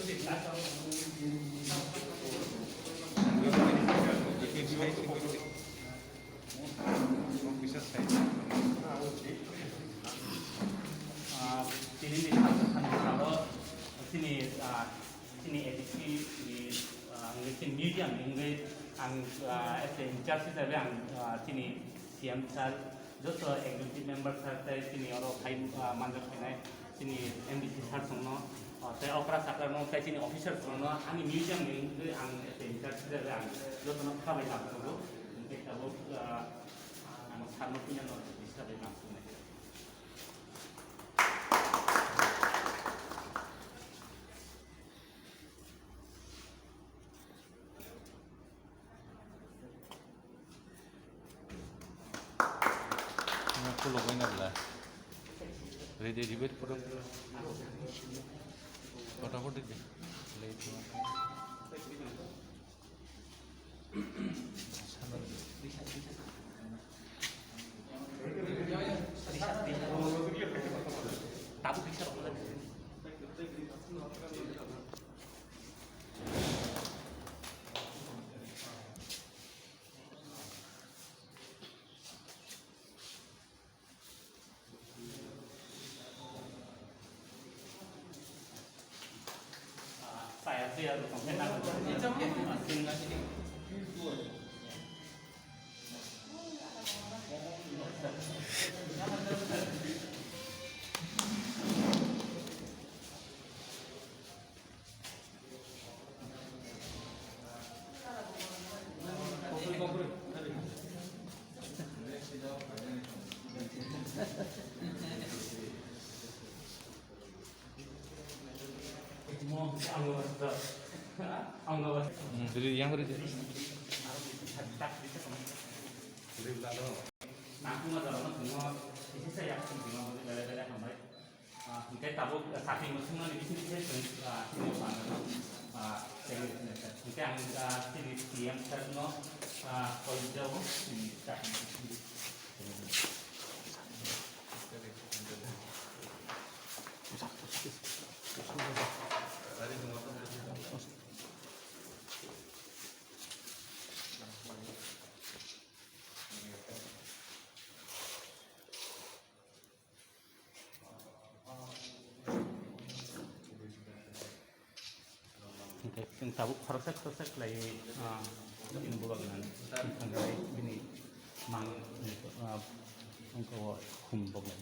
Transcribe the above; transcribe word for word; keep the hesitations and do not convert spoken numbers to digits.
Ah, tini ni sal, sal, salo, sini, ah, sini A D C ni, ah, ang sini museum ni wngwi ang, ah, as a in charge hisabe ang, ah, sini C M sir, joto executive member sir tei sini oro phai, ah, manjak phainai sini M D C sir songno, ah, tei okra sakra no tei sini officer songno ani museum ni wngwi ang as a in charge hisabe ang jotono khabai lamsogo, hwnkhe tabuk, ah, ang sir no puila no disturb lamsoknai. Yang pulo kau ini adalah ready, ready, ready, ready. Kotak-kotak deh. Late. Hmm, jadi yang tadi. Ah, hingke tabuk, ah, sakni mwswngmani bising khe chwng, ah, chini bangano, ah, tei, hingke ang, ah, chini C M sir no, ah, call jago, chini sakni bising. Hingke chwng tabuk khoroksa khoroksa khlaiwi, ah, chini bubak nang thangwi bini mang, ah, wngkha o khum bok nang.